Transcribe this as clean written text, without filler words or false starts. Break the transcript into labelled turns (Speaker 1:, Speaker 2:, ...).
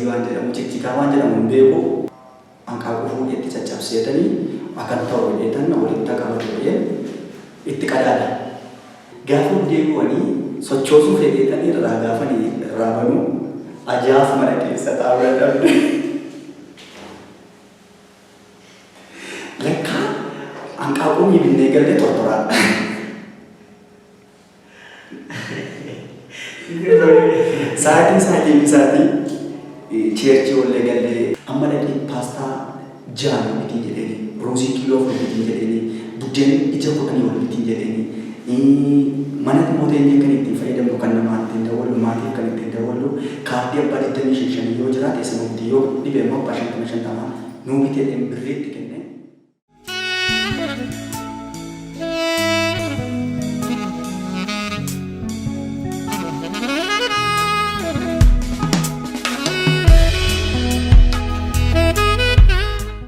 Speaker 1: Gaazii waan jedhamu cikcikaa waan jedhamu hin beeku. Hanqaaquu fuudhee itti caccabseetanii akkan ta'u jedheetan walitti qabatu jedhee itti qadaada. Gaafa ol deebi'anii sochoosuu fedheetanii irraa gaafanii irraa banuu ajaaf mana keessa taa'uu dadhabde. Lakkaa hanqaaquu binnee galle tortoraadha. Sa'aatii sa'aatii isaatii cheerchii ollee gallee amma dhaqii paastaa 6 nuu bitii jedheeni, ruuzii kiiloo 4 bitii jedheeni, buddeen ija 10 ol bitii jedheeni, mana immoo teenyee kan ittiin fayyadamnu kan namaa ittiin dawwallu maatiif kan ittiin dawwallu kaardii abbaa 25 5 yoo jiraate isa nuu bitii yoo dhibe immoo abbaa 50 50 nuu bitee birrii itti kenne.